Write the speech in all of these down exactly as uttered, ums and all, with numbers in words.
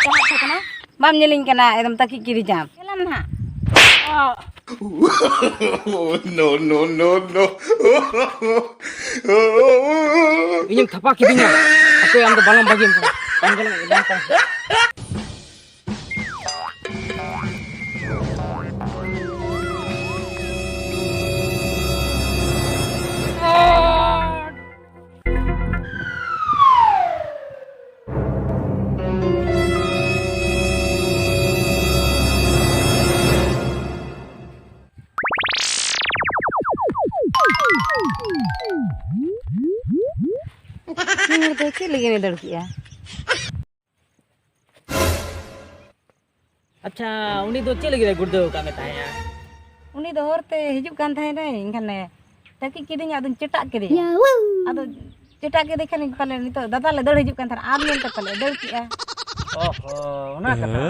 ᱪᱟᱞᱟᱜ ᱛᱟᱦᱮᱸ ᱠᱟᱱᱟ᱾ ᱵᱟᱢ ᱧᱮᱞᱤᱧ ᱠᱟᱱᱟ, ᱮᱠᱫᱚᱢ ᱛᱟᱹᱠᱤᱡ ᱠᱤᱨᱤ ᱡᱟᱢ᱾ ᱧᱮᱞᱟᱢ ᱱᱟᱦᱟᱜ᱾ No, no, no, no. ᱤᱧᱮᱢ ᱛᱷᱟᱯᱟ ᱠᱤᱫᱤᱧᱟ᱾ ᱦᱟᱯᱮ, ᱟᱢ ᱫᱚ ᱵᱟᱞᱟᱢ ᱵᱟᱹᱜᱤᱭᱟᱢ ᱠᱟᱱᱟ᱾ ᱵᱟᱝ ᱜᱟᱱᱚᱜᱼᱟ, ᱵᱟᱝ ᱜᱟᱱᱚᱜᱼᱟ᱾ ᱱᱩᱭ ᱦᱚᱲ ᱫᱚ ᱪᱮᱫ ᱞᱟᱹᱜᱤᱫ ᱮ ᱫᱟᱹᱲ ᱠᱮᱜᱼᱟ? ᱟᱪᱪᱷᱟ, ᱩᱱᱤ ᱫᱚ ᱪᱮᱫ ᱞᱟᱹᱜᱤᱫ ᱮ ᱜᱩᱲᱫᱟᱹᱣ ᱟᱠᱟᱫ ᱢᱮ ᱛᱟᱦᱮᱸᱫᱼᱟ? ᱩᱱᱤ ᱫᱚ ᱦᱚᱨ ᱛᱮ ᱦᱤᱡᱩᱜ ᱠᱟᱱ ᱛᱟᱦᱮᱸᱫ ᱨᱮ, ᱮᱱᱠᱷᱟᱱ ᱮ ᱛᱟᱹᱠᱤᱡ ᱠᱤᱫᱤᱧᱟ, ᱟᱫᱚᱧ ᱪᱮᱴᱟᱜ ᱠᱮᱫᱮᱭᱟ᱾ ᱟᱫᱚ ᱪᱮᱴᱟᱜ ᱠᱮᱫᱮ ᱠᱷᱟᱱ ᱯᱟᱞᱮ ᱱᱤᱛᱚᱜ ᱫᱟᱫᱟ ᱞᱮ ᱫᱟᱹᱲ ᱦᱤᱡᱩᱜ ᱠᱟᱱ ᱛᱟᱦᱮᱸᱫ, ᱟᱢ ᱧᱮᱞᱛᱮ ᱯᱟᱞᱮ ᱫᱟᱹᱲ ᱠᱮᱜᱼᱟ᱾ ᱚᱦᱚ, ᱚᱱᱟ ᱠᱟᱛᱷᱟ᱾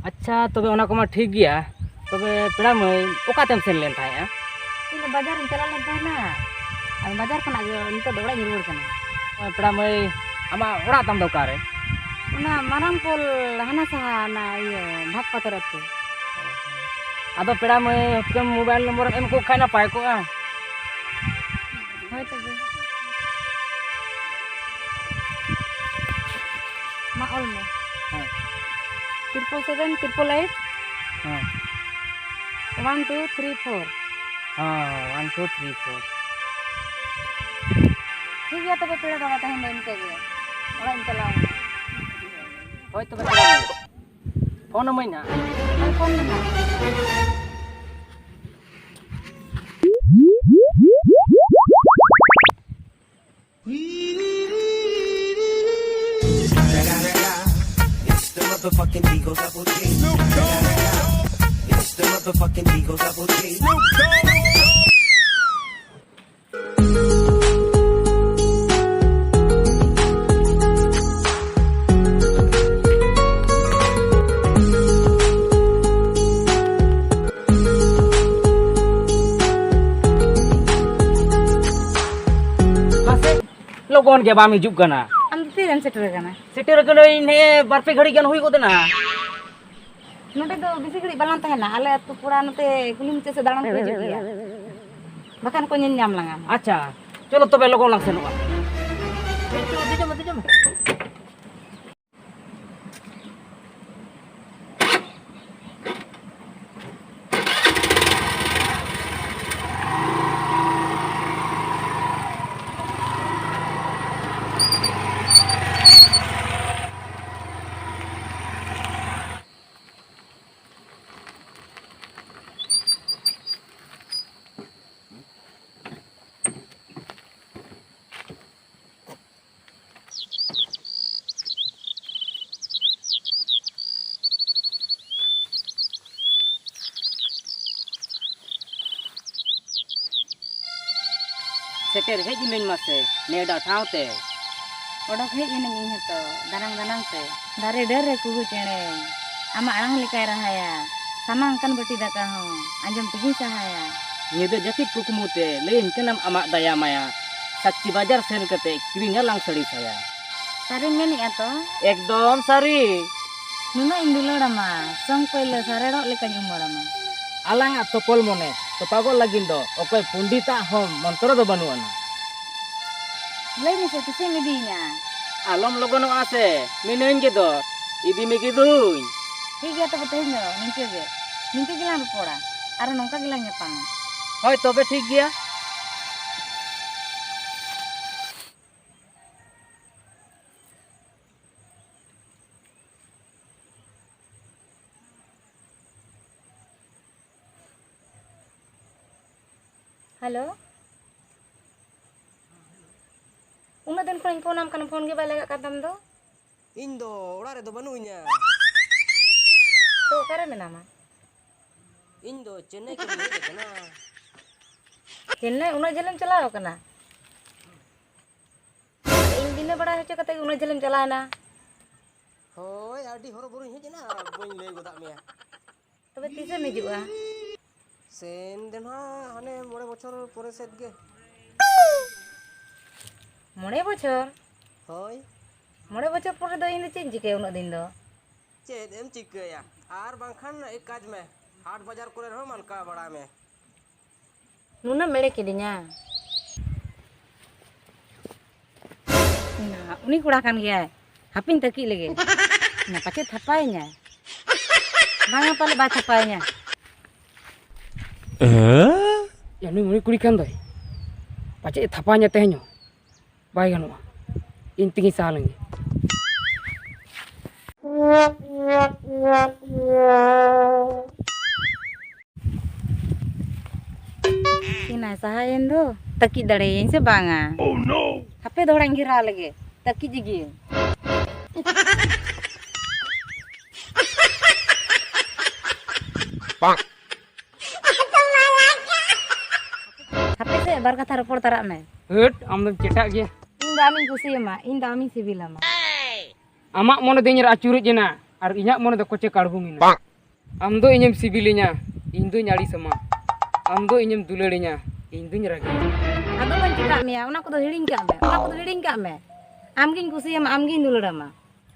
ᱟᱪᱪᱷᱟ, ᱛᱚᱵᱮ ᱚᱱᱟ ᱠᱚᱢᱟ ᱴᱷᱤᱠ ᱜᱮᱭᱟ᱾ ᱛᱚᱵᱮ ᱯᱮᱲᱟ ᱢᱟᱹᱭ, ᱚᱠᱟ ᱛᱮᱢ ᱥᱮᱱ ᱞᱮᱱ ᱛᱟᱦᱮᱸᱫᱼᱟ? ᱤᱧ ᱫᱚ ᱵᱟᱡᱟᱨᱤᱧ ᱪᱟᱞᱟᱣ ᱞᱮᱱ ᱛᱟᱦᱮᱱᱟ᱾ ᱟᱫᱚ ᱵᱟᱡᱟᱨ ᱠᱷᱚᱱᱟᱜ ᱜᱮ ᱱᱤᱛᱚᱜ ᱫᱚ ᱚᱲᱟᱜ ᱤᱧ ᱨᱩᱣᱟᱹᱲ ᱠᱟᱱᱟ᱾ ᱯᱮᱲᱟ ᱢᱟᱹᱭ, ᱟᱢᱟᱜ ᱚᱲᱟᱜ ᱛᱟᱢ ᱫᱚ ᱚᱠᱟᱨᱮ? ᱚᱱᱟ ᱢᱟᱨᱟᱝ ᱯᱳᱞ ᱦᱟᱱᱟ ᱥᱟᱦᱟ, ᱚᱱᱟ ᱤᱭᱟᱹ ᱵᱷᱟᱜᱽ ᱯᱟᱛᱚᱨ ᱟᱹᱛᱩ᱾ ᱟᱫᱚ ᱯᱮᱲᱟ ᱢᱟᱹᱭ, ᱦᱩᱛᱠᱟᱹᱢ ᱢᱳᱵᱟᱭᱤᱞ ᱱᱚᱢᱵᱚᱨᱮᱢ ᱮᱢ ᱠᱚᱜ ᱠᱷᱟᱱ ᱱᱟᱯᱟᱭ ᱠᱚᱜᱼᱟ᱾ ᱦᱳᱭ ᱛᱚᱵᱮ᱾ ᱢᱟ ᱚᱞ ᱢᱮ᱾ ᱦᱮᱸ᱾ Triple seven triple eight ᱦᱮᱸ᱾ One two three four᱾ ᱦᱮᱸ, one two three four᱾ ᱴᱷᱤᱠ ᱜᱮᱭᱟ ᱛᱚᱵᱮ ᱯᱮᱲᱟ ᱫᱟᱫᱟ, ᱛᱮᱦᱮᱧ ᱫᱚ ᱤᱱᱠᱟᱹ ᱜᱮ᱾ ᱚᱲᱟᱜ ᱤᱧ ᱪᱟᱞᱟᱣ ᱮᱱᱟ᱾ ᱦᱳᱭ ᱛᱚᱵᱮ, ᱯᱷᱳᱱ ᱟᱹᱢᱟᱹᱧ ᱱᱟᱦᱟᱜ᱾ ᱦᱳᱭ, ᱯᱷᱳᱱ ᱢᱮ ᱱᱟᱦᱟᱜ᱾ It's the motherfucking Eagle Double G. It's the motherfucking Eagle Double G. ᱢᱟᱥᱮ, ᱞᱚᱜᱚᱱ ᱜᱮ ᱵᱟᱢ ᱦᱤᱡᱩᱜ ᱠᱟᱱᱟ᱾ ᱟᱢ ᱫᱚ ᱛᱤ ᱥᱮᱱ ᱥᱮᱴᱮᱨ ᱟᱠᱟᱱᱟ᱾ ᱥᱮᱴᱮᱨ ᱟᱠᱟᱱᱟᱹᱧ, ᱱᱮ ᱵᱟᱨ ᱯᱮ ᱜᱷᱟᱹᱲᱤᱡ ᱜᱟᱱ ᱦᱩᱭ ᱜᱚᱫ ᱮᱱᱟ᱾ ᱱᱚᱰᱮ ᱫᱚ ᱵᱮᱥᱤ ᱜᱷᱟᱹᱲᱤᱡ ᱵᱟᱞᱟᱝ ᱛᱟᱦᱮᱱᱟ, ᱟᱞᱮ ᱟᱹᱛᱩ ᱯᱟᱲᱟ ᱱᱚᱛᱮ ᱠᱩᱞᱦᱤ ᱢᱩᱪᱟᱹᱫ ᱥᱮᱫ ᱫᱟᱬᱟᱱ ᱠᱚ ᱦᱤᱡᱩᱜ ᱜᱮᱭᱟ, ᱵᱟᱠᱷᱟᱱ ᱠᱚ ᱧᱮᱞ ᱧᱟᱢ ᱞᱟᱝᱟ᱾ ᱟᱪᱪᱷᱟ, ᱪᱚᱞᱚ ᱛᱚᱵᱮ ᱞᱚᱜᱚᱱ ᱞᱟᱝ ᱥᱮᱱᱚᱜᱼᱟ᱾ ᱫᱮᱡᱚᱜ ᱢᱮ, ᱫᱮᱡᱚᱜ ᱢᱮ, ᱫᱮᱡᱚᱜ ᱢᱮ᱾ ᱥᱮᱴᱮᱨ ᱦᱮᱡ ᱮᱱᱟᱹᱧ ᱢᱟᱥᱮ ᱱᱮᱰᱟ ᱴᱷᱟᱶ ᱛᱮ᱾ ᱚᱰᱚᱠ ᱦᱮᱡ ᱮᱱᱟᱹᱧ ᱤᱧ ᱦᱚᱸᱛᱚ ᱫᱟᱱᱟᱝ ᱫᱟᱱᱟᱝ ᱛᱮ᱾ ᱫᱟᱨᱮ ᱰᱟᱹᱨ ᱨᱮ ᱠᱩᱦᱩ ᱪᱮᱬᱮ, ᱟᱢᱟᱜ ᱟᱲᱟᱝ ᱞᱮᱠᱟᱭ ᱨᱟᱦᱟᱭᱟ᱾ ᱥᱟᱢᱟᱝ ᱟᱠᱟᱱ ᱵᱟᱹᱴᱤ ᱫᱟᱠᱟ ᱦᱚᱸ ᱟᱸᱡᱚᱢ ᱛᱮᱜᱤᱧ ᱥᱟᱦᱟᱭᱟ᱾ ᱧᱤᱫᱟᱹ ᱡᱟᱹᱯᱤᱫ ᱠᱩᱠᱢᱩ ᱛᱮ ᱞᱟᱹᱭᱟᱹᱧ ᱠᱟᱱᱟᱢ ᱟᱢᱟᱜ ᱫᱟᱭᱟ ᱢᱟᱭᱟ᱾ ᱥᱟᱠᱪᱤ ᱵᱟᱡᱟᱨ ᱥᱮᱱ ᱠᱟᱛᱮ ᱠᱤᱨᱤᱧ ᱟᱞᱟᱝ ᱥᱟᱹᱲᱤ ᱥᱟᱭᱟ᱾ ᱥᱟᱹᱨᱤᱢ ᱢᱮᱱᱮᱫᱼᱟ ᱛᱚ? ᱮᱠᱫᱚᱢ ᱥᱟᱹᱨᱤ᱾ ᱱᱩᱱᱟᱹᱜ ᱤᱧ ᱫᱩᱞᱟᱹᱲ ᱟᱢᱟ, ᱥᱚᱝ ᱯᱟᱹᱭᱞᱟᱹ ᱥᱟᱨᱮᱲᱚᱜ ᱞᱮᱠᱟᱧ ᱩᱢᱟᱹᱲ ᱟᱢᱟ᱾ ᱟᱞᱟᱝᱟᱜ ᱛᱚᱯᱚᱞ ᱢᱚᱱᱮ ᱛᱚᱯᱟᱜᱚᱜ ᱞᱟᱹᱜᱤᱫ ᱫᱚ ᱚᱠᱚᱭ ᱯᱚᱱᱰᱤᱛᱟᱜ ᱦᱚᱸ ᱢᱚᱱᱛᱨᱚ ᱫᱚ ᱵᱟᱹᱱᱩᱜ ᱟᱱᱟ᱾ ᱞᱟᱹᱭ ᱢᱮᱥᱮ, ᱛᱤᱥᱮᱢ ᱤᱫᱤᱭᱤᱧᱟ? ᱟᱞᱚᱢ ᱞᱚᱜᱚᱱᱚᱜᱼᱟ ᱥᱮ, ᱢᱤᱱᱟᱹᱧ ᱜᱮᱫᱚ, ᱤᱫᱤ ᱢᱮᱜᱮ ᱫᱩᱧ᱾ ᱴᱷᱤᱠ ᱜᱮᱭᱟ, ᱛᱚᱵᱮ ᱛᱮᱦᱮᱧ ᱫᱚ ᱱᱤᱝᱠᱟᱹ ᱜᱮ, ᱱᱤᱝᱠᱟᱹ ᱜᱮᱞᱟᱝ ᱨᱚᱯᱚᱲᱟ, ᱟᱨ ᱱᱚᱝᱠᱟ ᱜᱮᱞᱟᱝ ᱧᱟᱯᱟᱢᱟ᱾ ᱦᱳᱭ, ᱛᱚᱵᱮ ᱴᱷᱤᱠ ᱜᱮᱭᱟ᱾ ᱦᱮᱞᱳ, ᱩᱱᱟᱹᱜ ᱫᱤᱱ ᱠᱷᱚᱱᱤᱧ ᱯᱷᱳᱱᱟᱢ ᱠᱟᱱᱟ, ᱯᱷᱳᱱ ᱜᱮ ᱵᱟᱭ ᱞᱟᱜᱟᱜ ᱠᱟᱱ ᱛᱟᱢ ᱫᱚ᱾ ᱤᱧ ᱫᱚ ᱚᱲᱟᱜ ᱨᱮᱫᱚ ᱵᱟᱹᱱᱩᱧᱟ᱾ ᱛᱚ ᱚᱠᱟᱨᱮ ᱢᱮᱱᱟᱢᱟ? ᱤᱧ ᱫᱚ ᱪᱮᱱᱱᱟᱭ ᱠᱷᱚᱱᱤᱧ ᱦᱮᱡ ᱟᱠᱟᱱᱟ᱾ ᱪᱮᱱᱱᱟᱭ ᱩᱱᱟᱹᱜ ᱡᱷᱟᱹᱞᱮᱢ ᱪᱟᱞᱟᱣ ᱟᱠᱟᱱᱟ? ᱤᱧ ᱵᱤᱱᱟᱹ ᱵᱟᱲᱟᱭ ᱦᱚᱪᱚ ᱠᱟᱛᱮ ᱜᱮ ᱩᱱᱟᱹᱜ ᱡᱷᱟᱹᱞᱮᱢ ᱪᱟᱞᱟᱣ ᱮᱱᱟ? ᱦᱳᱭ, ᱟᱹᱰᱤ ᱦᱚᱨᱚᱵᱚᱨᱚᱧ ᱦᱮᱡ ᱮᱱᱟ, ᱵᱟᱹᱧ ᱞᱟᱹᱭ ᱜᱚᱫᱟᱜ ᱢᱮᱭᱟ᱾ ᱛᱚᱵᱮ ᱛᱤᱥᱮᱢ ᱦᱤᱡᱩᱜᱼᱟ? ᱥᱮᱱ ᱫᱚ ᱱᱟᱦᱟᱜ ᱦᱟᱱᱮ ᱢᱚᱬᱮ ᱵᱚᱪᱷᱚᱨ ᱯᱚᱨᱮ ᱥᱮᱫ ᱜᱮ᱾ ᱢᱚᱬᱮ ᱵᱚᱪᱷᱚᱨ? ᱦᱳᱭ᱾ ᱢᱚᱬᱮ ᱵᱚᱪᱷᱚᱨ ᱯᱚᱨᱮ ᱫᱚ ᱤᱧ ᱫᱚ ᱪᱮᱫ ᱤᱧ ᱪᱤᱠᱟᱹᱭᱟ ᱩᱱᱟᱹᱜ ᱫᱤᱱ ᱫᱚ? ᱪᱮᱫ ᱮᱢ ᱪᱤᱠᱟᱹᱭᱟ? ᱟᱨ ᱵᱟᱝᱠᱷᱟᱱ ᱮᱠ ᱠᱟᱡᱽ ᱢᱮ, ᱦᱟᱴ ᱵᱟᱡᱟᱨ ᱠᱚᱨᱮ ᱨᱮᱦᱚᱸ ᱢᱟᱞᱠᱟᱣ ᱵᱟᱲᱟᱭ ᱢᱮ᱾ ᱱᱩᱱᱟᱹᱜ ᱮᱲᱮ ᱠᱤᱫᱤᱧᱟ᱾ ᱱᱟ, ᱩᱱᱤ ᱠᱚᱲᱟ ᱠᱟᱱ ᱜᱮᱭᱟᱭ᱾ ᱦᱟᱯᱮᱧ ᱛᱟᱹᱠᱤᱡ ᱞᱮᱜᱮ᱾ ᱱᱟ, ᱯᱟᱪᱮᱫ ᱛᱷᱟᱯᱟᱭᱤᱧᱟᱭ᱾ ᱵᱟᱝᱟ, ᱯᱟᱞᱮ ᱵᱟᱭ ᱛᱷᱟᱯᱟᱭᱤᱧᱟ᱾ ᱮ? ᱭᱟ, ᱱᱩᱭ ᱢᱩᱲᱤ ᱠᱩᱲᱤ ᱠᱟᱱ ᱫᱚᱭ᱾ ᱯᱟᱪᱮᱫ ᱮ ᱛᱷᱟᱯᱟᱭᱤᱧᱟ ᱛᱮᱦᱮᱧ ᱦᱚᱸ᱾ ᱵᱟᱭ ᱜᱟᱱᱚᱜᱼᱟ᱾ ᱤᱧ ᱛᱮᱜᱤᱧ ᱥᱟᱦᱟ ᱞᱮᱱ ᱜᱮ᱾ ᱮᱱᱟᱭ ᱥᱟᱦᱟᱭᱮᱱ ᱫᱚ, ᱛᱟᱹᱠᱤᱡ ᱫᱟᱲᱮᱭᱟᱹᱧ ᱥᱮ ᱵᱟᱝᱟ? ᱦᱟᱯᱮ ᱫᱚᱦᱲᱟᱧ ᱜᱷᱮᱨᱟᱣ ᱞᱮᱜᱮ, ᱛᱟᱹᱠᱤᱡ ᱜᱮᱭᱟᱹᱧ᱾ ᱦᱟᱯᱮ ᱥᱮ, ᱵᱟᱨ ᱠᱟᱛᱷᱟ ᱨᱚᱯᱚᱲ ᱛᱟᱨᱟᱜ ᱢᱮ᱾ ᱦᱟᱹᱴ, ᱟᱢ ᱫᱚᱢ ᱪᱮᱴᱟᱜ ᱜᱮᱭᱟ᱾ ᱤᱧ ᱫᱚ ᱟᱢᱤᱧ ᱠᱩᱥᱤᱭᱟᱢᱟ, ᱤᱧ ᱫᱚ ᱟᱢᱤᱧ ᱥᱤᱵᱤᱞᱟᱢᱟ᱾ ᱟᱢᱟᱜ ᱢᱚᱱᱮ ᱫᱚᱧ ᱨᱟᱜ ᱪᱩᱨᱩᱡ ᱮᱱᱟ, ᱟᱨ ᱤᱧᱟᱹᱜ ᱢᱚᱱᱮ ᱫᱚ ᱠᱚᱪᱮ ᱠᱟᱲᱵᱩᱝ ᱮᱱᱟ᱾ ᱟᱢ ᱫᱚ ᱤᱧᱮᱢ ᱥᱤᱵᱤᱞᱤᱧᱟ, ᱤᱧ ᱫᱚᱧ ᱟᱹᱲᱤᱥ ᱟᱢᱟ᱾ ᱟᱢ ᱫᱚ ᱤᱧᱮᱢ ᱫᱩᱞᱟᱹᱲᱤᱧᱟ, ᱤᱧ ᱫᱚᱧ ᱨᱟᱹᱜᱤᱭᱟᱢᱟ᱾ ᱟᱫᱚ ᱵᱟᱹᱧ ᱪᱮᱴᱟᱜ ᱢᱮᱭᱟ, ᱚᱱᱟ ᱠᱚᱫᱚ ᱦᱤᱲᱤᱧ ᱠᱟᱜ ᱢᱮ, ᱚᱱᱟ ᱠᱚᱫᱚ ᱦᱤᱲᱤᱧ ᱠᱟᱜ ᱢᱮ᱾ ᱟᱢᱜᱤᱧ ᱠᱩᱥᱤᱭᱟᱢᱟ, ᱟᱢᱜᱤᱧ ᱫᱩᱞᱟᱹᱲᱟᱢᱟ᱾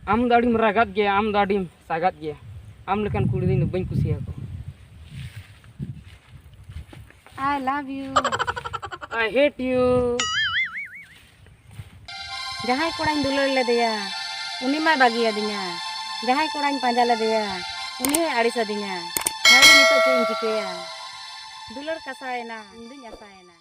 ᱟᱢ ᱫᱚ ᱟᱹᱰᱤᱢ ᱨᱟᱜᱟᱫ ᱜᱮᱭᱟ, ᱟᱢ ᱫᱚ ᱟᱹᱰᱤᱢ ᱥᱟᱜᱟᱫ ᱜᱮᱭᱟ᱾ ᱟᱢ ᱞᱮᱠᱟᱱ ᱠᱩᱲᱤ ᱫᱚ ᱤᱧ ᱫᱚ ᱵᱟᱹᱧ ᱠᱩᱥᱤᱭᱟᱠᱚᱣᱟ᱾ I love you. I hate you. ᱡᱟᱦᱟᱸᱭ ᱠᱚᱲᱟᱧ ᱫᱩᱞᱟᱹᱲ ᱞᱮᱫᱮᱭᱟ, ᱩᱱᱤ ᱢᱟᱭ ᱵᱟᱹᱜᱤᱭᱟᱫᱤᱧᱟ᱾ ᱡᱟᱦᱟᱸᱭ ᱠᱚᱲᱟᱧ ᱯᱟᱸᱡᱟ ᱞᱮᱫᱮᱭᱟ, ᱩᱱᱤ ᱦᱚᱸᱭ ᱟᱹᱲᱤᱥ ᱟᱹᱫᱤᱧᱟ᱾ ᱦᱟᱭ ᱨᱮ, ᱱᱤᱛᱚᱜ ᱪᱮᱫ ᱤᱧ ᱪᱤᱠᱟᱹᱭᱟ? ᱫᱩᱞᱟᱹᱲ ᱠᱟᱥᱟᱭᱮᱱᱟ, ᱤᱧ ᱫᱩᱧ ᱟᱥᱟᱭᱮᱱᱟ᱾